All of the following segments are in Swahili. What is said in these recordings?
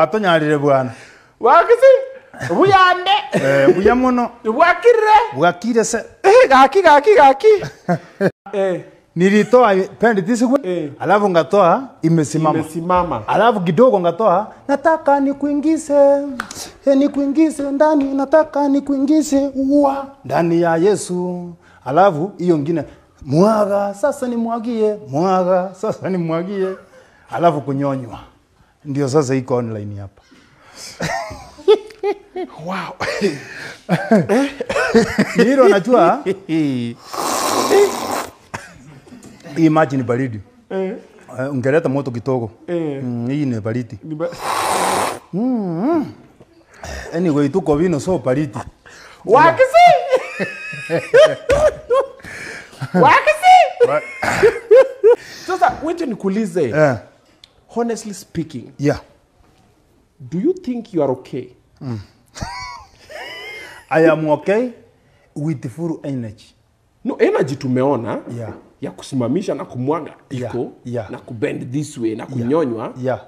Atonyarire bwana. Wakisi buyande. Buya muno. Bwakire. Bwakire se. Gaki gaki gaki. Nilitoa pendi tisigwe. Alafu ngatoa imesimama. Imesimama. Alafu kidogo ngatoa nataka nikuingize. Nikuingize ndani, nataka nikuingize uwa ndani ya Yesu. Alafu hiyo ngine mwaga sasa nimwagie, mwaga sasa nimwagie. Alafu kunyonywa. Ndio sasa iko online hapa. Wow. Hilo najua. Imagine baridi. Ungeleta moto kidogo. Hii ni baridi. Anyway, tuko vino so baridi. Wakisi. Wakisi. Sasa wewe nikuulize. Honestly speaking. Yeah. Do you think you are okay? I am okay with full energy. No, energy tumeona. Yeah. Ya kusimamisha na kumwaga iko, na kubend this way na kunyonywa. Yeah.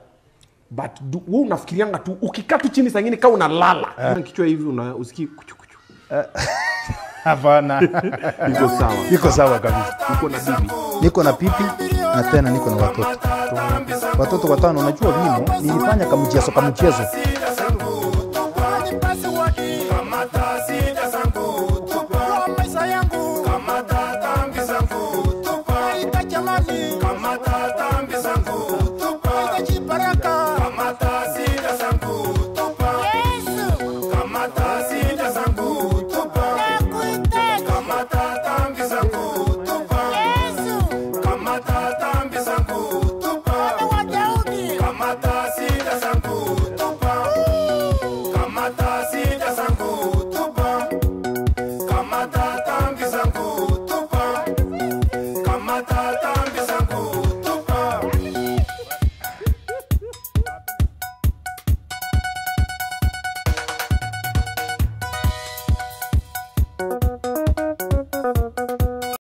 But wewe unafikirianga tu ukikaa tu chini saa nyingine kama unalala. Kichwa hivi una usikii kuchu kuchu. Hapana. Iko sawa. Iko sawa kabisa. Uko na bibi. Niko na pipi na tena niko na watoto. Watoto watano. Unajua vimo nilifanya kamchezo.